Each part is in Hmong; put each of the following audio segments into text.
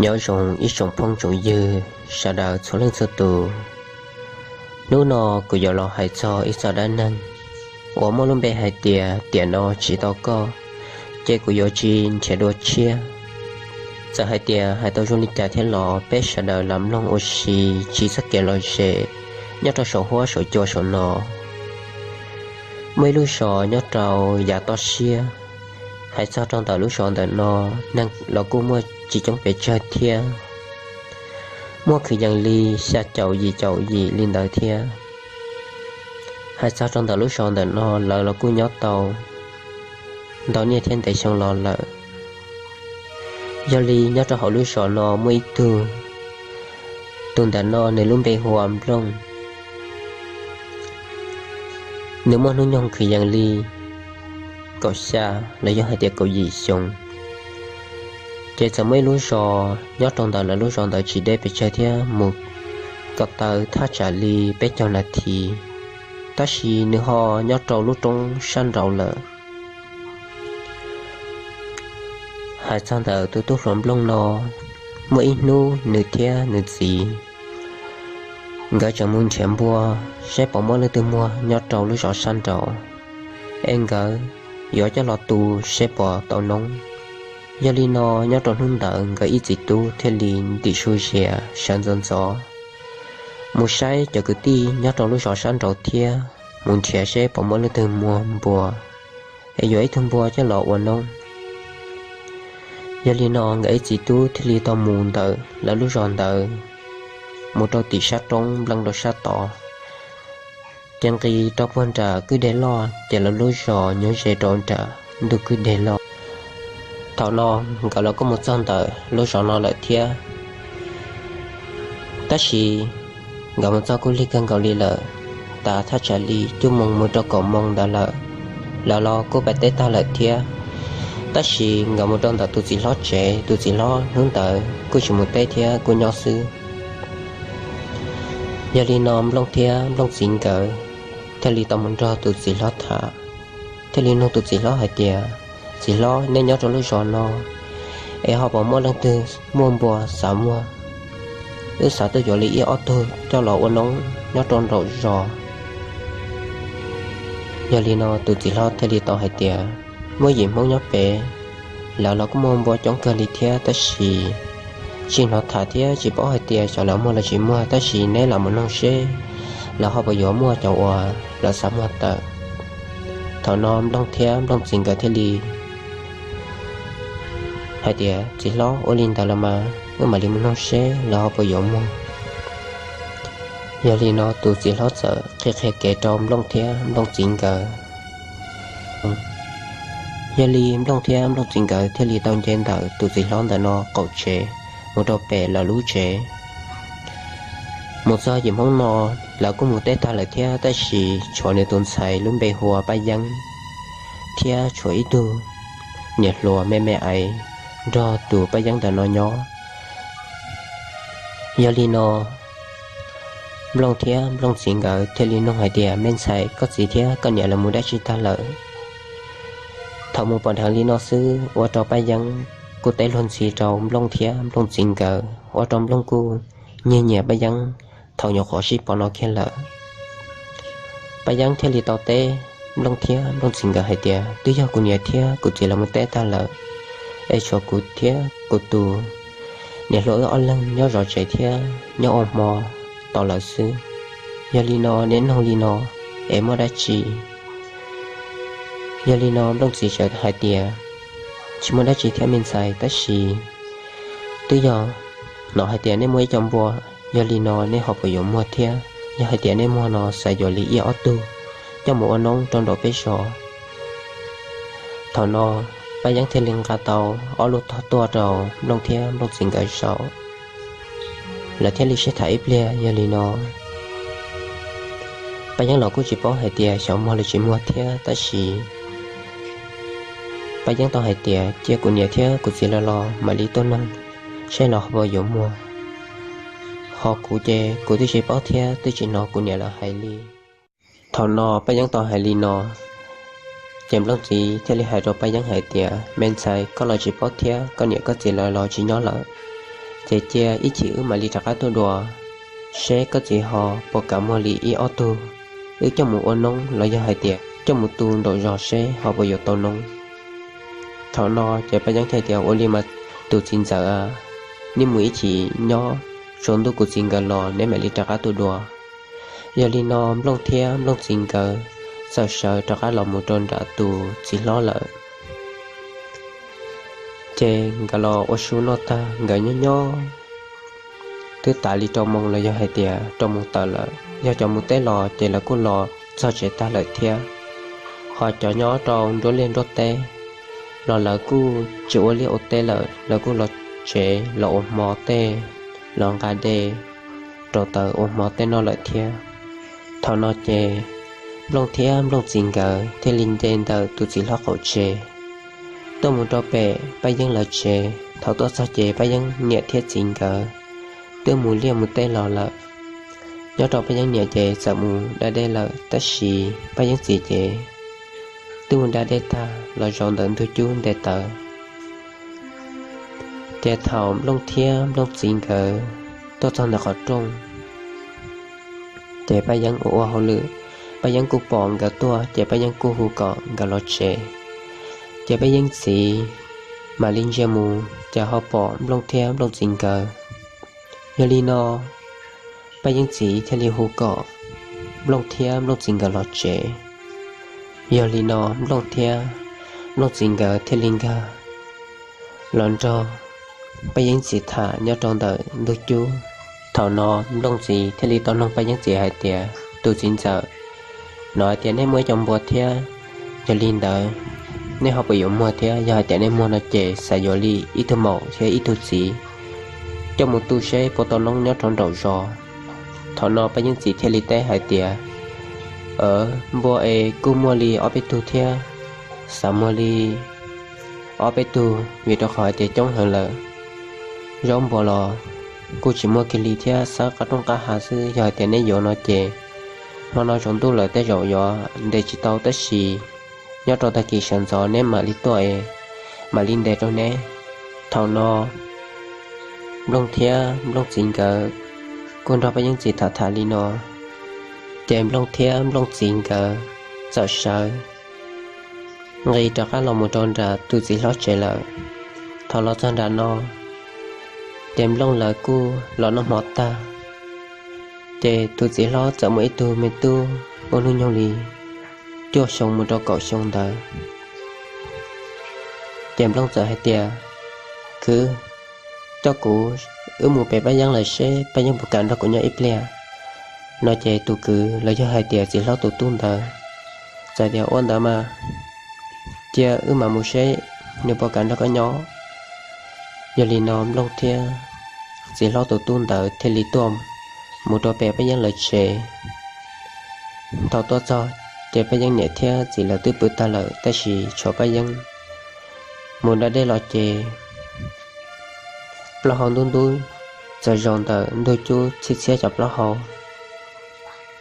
Nyob zoo ib tsoom phooj tsoom ywg sawv daws txhua leej txhua tus. Hnub no kuv yuav los hais txog ib txoj dab neeg uas muaj lub npe hais tias tiam no tsis tau koj, ces kuv yuav tsis nrhiav dua tshiab. Txawm hais tias hais tau zoo li cas thiab los peb sawv daws los mloog ua si txoj kev lom zem nyob rau saum huab saum cua saum no. Muaj ib lub zos nyob rau yav toj siab. Hais txog rau ntawm lub zos ntawm no, neeg los kuj muaj tsis coob pes tsawg thiab, muaj kwv yees li xya caum yim caum yim li ntawd thiab. Hais txog rau ntawm lub zos ntawm no, lawv los kuj nyob tau ntau niaj thiab ntev xyoo los lawm. Yog li nyob rau hauv lub zos no muaj ib tug, tus ntawm no nws lub npe hu ua Nplooj. Nws muaj hnub nyoog kwv yees li kaum xya los yog hais tias kaum yim xyoo. Ces txawm muaj ib lub zos nyob rau ntawm lawv lub zos ntawd tsis deb pes tsawg thiab, mus ko taw thaj tsam li peb caug nas this, tab sis nws ho nyob rau lub roob sab nraud lawm. Hais txog ntawm tus tub hluas Nplooj no, muaj ib hnub nws thiab nws txiv nkawd tseem mus nrhiav npua seb puas muaj leej twg muag nyob rau lub zos sab nraud, es nkawd yuav coj los tu seb puas tau noob. Yog li no nyob rau hnub ntawd nkawd ib txiv tub thiaj li ntim su zias sawv ntxov ntxov mus saib cov kwv tij nyob rau lub zos sab nraud thiab mus nrhiav seb puas muaj leej twg muag npua es yuav ib tug npua coj los ua noob. Yog li no nkawd ib txiv tub thiaj li tau mus ntawm lawv lub zos ntawd mus rau tim sab roob npleej rau sab tod, ces nqis rau puag nram kwj deg loj ces lawv lub zos nyob ze rau nram ntug kwj deg loj. Thaum no nkawd los kuj mus txog ntawm lub zos no lawm thiab. Tab sis nkawd mus txog kuj lig kawg nkaus li lawm, tas thaj tsam li cuaj moos mus rau kaum moos ntawd lawm. Lawv los kuj pais teb tag lawm thiab, tab sis nkawd mus rau ntawm tus txiv hlob tsev, tus txiv hlob hnub ntawd kuj tsis mus teb thiab kuj nyob xwb. Yog li no Nplooj thiab Nplooj txiv nkawd thiaj li tau mus nrog tus txiv hlob tham, thiaj li nug tus txiv hlob hais tias, Txiv hlob, nej nyob rau lub zos no es ho puas muaj leej twg muaj npua xav muag? Wb xav tuaj yuav li ib ob tug coj los ua noob nyob rau nraum zos. Yog li no tus txiv hlob thiaj li tau hais tias, Muaj yim Hmoob nyob pem, lawv los kuj muaj npua coob kawg li thiab, tab sis tsis hnov tham thiab tsis paub hais tias xyov lawv muag los tsis muag, tab sis neb los mus noog seb lawv ho puas yuav muaj cov uas lawv xav muag tawm. Thaum no Nplooj thiab Nplooj txiv nkawd thiaj li hais tias, Txiv hlob, ua li ntawd los mas wb mam li mus noog seb lawv ho puas yuav muag. Yog li no tus txiv hlob txawm qhia qhia kev rau Nplooj thiab Nplooj txiv nkawd. Yog li Nplooj thiab Nplooj txiv nkawd thiaj li tau nce ntawm tus txiv hlob ntawm no qaum tsev mus rau pem lawv lub tsev. Mus txog yim Hmoob no, lawv kuj mus teb tag lawm thiab, tab sis tshuav nws tus ntxhais lub npe hu ua Paj Yeeb thiab tshuav ib tug niam hluas me me aiv nrog tus Paj Yeeb ntawm no nyob. Yog li no Nplooj thiab Nplooj txiv nkawd thiaj li nug hais tias, Me ntxhais, koj txiv thiab koj niam lawv mus dab tsi tag lawm? Thaum mus pom dheev li no xwb ua rau Paj Yeeb kuj teb luag ntxhi rau Nplooj thiab Nplooj txiv nkawd, ua rau Nplooj kuj nyiag nyiam Paj Yeeb thaum nyuam qhuav sib pom no kiag lawm. Paj Yeeb thiaj li tau teb Nplooj thiab Nplooj txiv nkawd hais tias, Twb yog kuv niam thiab kuv txiv lawv mus teb tag lawm, es tshuav kuv thiab kuv tus niam hluas wb ob leeg nyob zov tsev thiab nyob ua hmo tos lawv xwb. Yog li no neb nug li no es muaj dab tsi? Yog li no Nplooj txiv txawm hais tias, Tsis muaj dab tsi thiab me ntxhais, tab sis twb yog hnov hais tias nej muaj ib co npua, yog li no nej ho puas yuav muag thiab? Yog hais tias nej muag no xav yuav li ib ob tug coj mus ua noob rau nraum peb zos. Thaum no Paj Yeeb thiaj li nqa tau ob lub tog tuaj rau Nplooj thiab Nplooj txiv nkawd zaum, lawv thiaj li sib tham ib pliag. Yog li no Paj Yeeb los kuj tsis paub hais tias xyov muag los tsis muag thiab, tab sis Paj Yeeb tau hais tias, Cia kuv niam thiab kuv txiv lawv los mam li tuaj noog seb lawv ho puas yuav muag. Ho kuv ces kuv twb tsis paub thiab twb tsis hnov kuv niam lawv hais li. Thaum no Paj Yeeb tau hais li no, ces Nplooj txiv thiaj li hais rau Paj Yeeb hais tias, Me ntxhais, koj los tsis paub thiab koj niam koj txiv lawv los tsis nyob lawm, ces cia ib chim wb mam li rov qab tuaj dua, seb koj txiv ho puas kam muag li ib ob tug, wb coj mus ua noob los yog hais tias coj mus tu nraum zos seb ho puas yuav tau noob. Thaum no ces Paj Yeeb thiaj tias, ua li mas tus txiv ntxawm, nej mus ib chim nyob tsaus ntuj kuv txiv nkawd los neb mam li rov qab tuaj dua. Yog li no Nplooj thiab Nplooj txiv nkawd txawm sawv rov qab los mus rau nram tus txiv hlob lawm. Ces nkawd los ua su noj tag, nkawd nyob nyob twb tas li rau moos los yog hais tias rau moos tawm lawm. Yog cov mus teb los ces lawv kuj los txog tsev tag lawm thiab. Ho cov nyob rau nruab liaj nruab teb los lawv kuj tsis ua liaj ua teb lawm, lawv kuj los tsev los ua hmo tej, los nqa dej rau taws ua hmo tej noj lawm thiab. Thaum no ces Nplooj thiab Nplooj txiv nkawd thiaj li nce ntawm tus txiv hlob qaum tsev tuaj mus rau pem Paj Yeeb lawv tsev. Thaum tuaj txog ces Paj Yeeb niam thiab txiv nkawd twb mus liaj mus teb los lawm. Nyob rau Paj Yeeb niam ces txawm mus da dej lawm, tab sis Paj Yeeb txiv ces twb mus da dej tag los zaum ntawm ntug cub nte taws. Ces thaum Nplooj thiab Nplooj txiv nkawd tuaj txog ntawm qhov rooj, ces Paj Yeeb ua ua hauj lwm, Paj Yeeb kuj pom nkawd tuaj ces Paj Yeeb kuj hu kom nkawd los tsev. Ces Paj Yeeb txiv mam li ntsia mus ces ho pom Nplooj thiab Nplooj txiv nkawd. Yog li no Paj Yeeb txiv thiaj li hu kom Nplooj thiab Nplooj txiv nkawd los tsev. Yog li no Nplooj thiab Nplooj txiv nkawd thiaj li nkag los nrog Paj Yeeb txiv tham nyob rau ntawm ntug cub. Thaum no Nplooj txiv thiaj li tau noog Paj Yeeb txiv hais tias, tus txiv ntxawm, no hais tias nej muaj ib co npua thiab, yog li ntawd nej ho puas yuav muag thiab? Yog hais tias nej muag no ces xav yuav li ib tug maum thiab ib tug txiv coj mus tu seb puas tau noob nyob rau nraum zos. Thaum no Paj Yeeb txiv thiaj li teb hais tias, npua es kuj muaj li ob peb tug thiab, xav muag li ob peb tug vim rau qhov hais tias coob heev lawm. Zaub npua los kuj tsis muaj kiag li thiab, xab qab rooj qab hav xwb. Yog hais tias neb yuav no ces hmo no tsaus ntuj lawm tej zaum yuav ntes tsis tau, tab sis nyob rau tag kis sawv ntxov neb mam li tuaj es mam li ntes rau neb. Thaum no Nplooj thiab Nplooj txiv nkawd kuj nrog Paj Yeeb txiv tham tham li no, ces Nplooj thiab Nplooj txiv nkawd txawm sawv nqis rov qab los mus rau nram tus txiv hlob tsev lawm. Thaum los txog nram no, ces Nplooj lawv kuj los noj hmo tag, ces tus txiv hlob txawm muaj ib tug me tub muaj hnub nyoog li cuaj xyoo mus rau kaum xyoo ntawd. Ces Nplooj txawm hais tias, kwv, coj kuv wb mus pem Paj Yeeb lawv seb Paj Yeeb puas kam nrog kuv nyob ib pliag. No ces tus kwv los yog hais tias txiv hlob tus tub ntawd txawm tias, ua ntawd mas, cia wb mam mus seb nws puas kam nrog koj nyob. Yog li no Nplooj thiab txiv hlob tus tub ntawd thiaj li tuaj mus rau pem Paj Yeeb lawv tsev. Thaum tuaj txog, ces Paj Yeeb niam thiab txiv lawv twb pw tag lawm, tab sis tshuav Paj Yeeb mus da dej los ces plaub hau ntub ntub txawm zaum ntawm ntug cub txhiab txhiab cov plaub hau.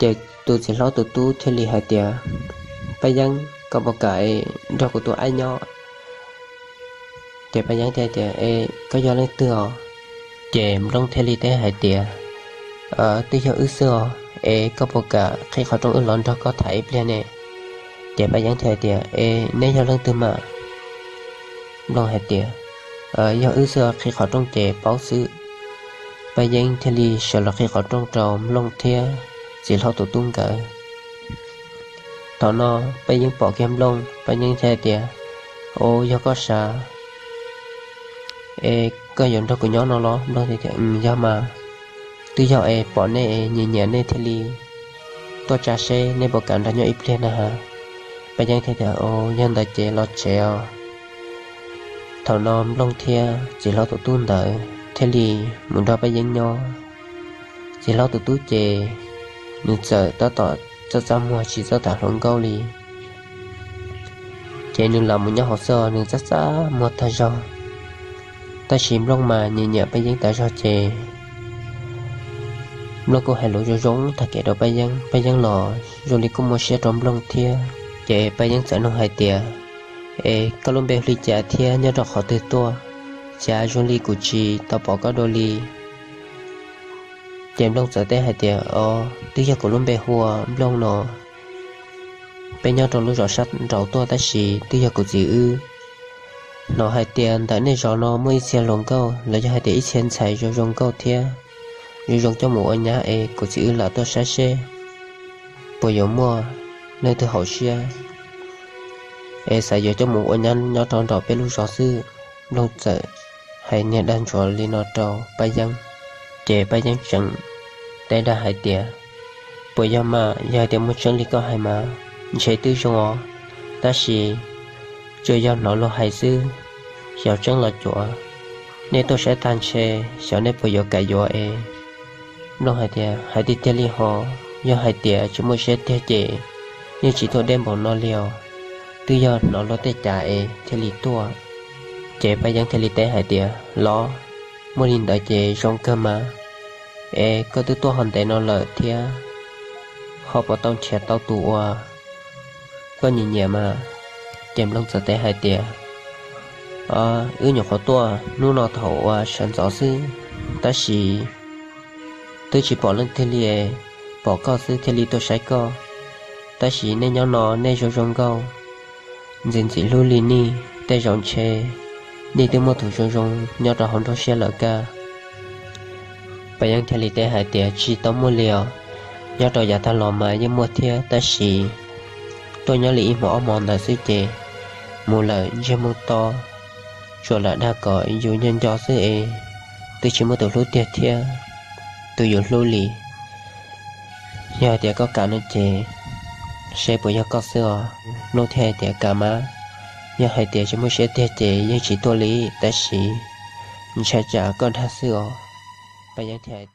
Ces tus txiv hlob tus tub thiaj li hais tias, Paj Yeeb, koj puas kam nrog kuv tus aib nyob? Ces Paj Yeeb thiaj tias, es koj yog leej twg os? Ces Nplooj thiaj li teb hais tias, twb yog wb xwb os, es koj puas kam qhib qhov rooj wb los nrog koj tham ib pliag ne? Ces Paj Yeeb thiaj hais tias, es neb yog leej twg mas? Nplooj hais tias, yog wb xwb os, qhib qhov rooj ces paub xwb. Paj Yeeb thiaj li sawv los qhib qhov rooj rau Nplooj thiab txiv hlob tus tub nkawd. Thaum no Paj Yeeb pom kiag Nplooj, Paj Yeeb thiaj hais tias, o, yog koj sav, es koj yuav nrog kuv nyob no los? Nplooj thiaj tias, yog mas, twb yog es pom nej es nyiam nyiam nej thiaj li tuaj tsa seb nej puas kam nrog nyob ib pliag na has. Paj Yeeb thiaj tias, o, yog ntawd ces los tsev os. Thaum no Nplooj thiab txiv hlob tus tub ntawd thiaj li mus nrog Paj Yeeb nyob. Txiv hlob tus tub ces nws txawm tab tom txaj txaj muag tsis txawj tham hluas nkauj li, ces nws lam mus nyob hauv xwb, nws txaj txaj muag tag zog. Tab sis Nplooj mas nyiam nyiam Paj Yeeb tas zog ces Nplooj kuj hais lus zoo zoo tag kev rau Paj Yeeb, Paj Yeeb los zoo li kuj muaj siab rau Nplooj thiab. Ces Paj Yeeb txawm nug hais tias, es koj lub npe hu li cas thiab nyob rau qhov twg tuaj? cas zoo li kuv tsis tau pom koj dua li. Ces Nplooj txawm teb hais tias, O, twb yog kuv lub npe hu ua Nplooj no. Peb nyob rau lub zos sab nraud tuaj tab sis twb yog kuv txiv wb hnov hais tias ntawm nej zos no muaj ib txhia hluas nkauj los yog hais tias ib txhia ntxhais zoo zoo nkauj thiab zoo zoo coj mus ua nyab es kuv txiv wb lam tuaj saib seb puas yuav muaj leej twg haum siab es xav yuav coj mus ua nyab nyob rau nraum peb lub zos xwb. Nplooj txawm hais niag dag ntsuav li no rau Paj Yeeb, ces Paj Yeeb tseem teb dag hais tias, Puas yog mas? Yog hais tias muaj tseeb li koj hais mas ntshe twb zoo os, tab sis tsuas yog hnov luag hais xwb, xyov tseeb los cuav. Nej tuaj saib tag ntshe xyov nej puas yuav kam yuav es. Nplooj hais tias, Hais tiag tiag li hos, yog hais tias tsis muaj siab tiag ces yeej tsis tuaj deb npaum no li os, twb yog hnov luag tej cas es thiaj li tuaj. Ces Paj Yeeb thiaj li teb hais tias, Los, muaj li ntawd ces zoo kawg mas, es koj twb tuaj ho ntev no lawm thiab, ho puas tau nrhiav tau tus uas koj nyiam nyiam mas? Ces Nplooj txawm teb hais tias, Wb nyuam qhuav tuaj hnub no thaum uas sawv ntxov xwb, tab sis twb tsis pom leej twg li, pom koj xwb thiaj li tuaj saib koj. Tab sis nej nyob no nej zoo zoo nkauj, ntxim ntxim hlub li nej, tej zaum ntshe nej twb muaj tus zoo zoo nyob rau hauv nruab siab lawm kag. Paj Yeeb thiaj li teb hais tias, Tsis tau muaj li os, nyob rau yav tag los mas yeej muaj thiab tab sis tuaj nyob li ib hmo ob hmo ntawd xwb ces mus lawm ntsiag moo to, tsuas lam dag kom yus nco nco xwb es twb tsis muaj tus hlub tiag thiab tus yus hlub li. Yog hais tias koj kam no ces seb puas yog koj xwb os. Nplooj thiaj hais tias, Kam mas, yog hais tias tsis muaj siab tiag ces yeej tsis tuaj li, tab sis ntshai tsam koj dag xwb os. Paj Yeeb thiaj hais tias,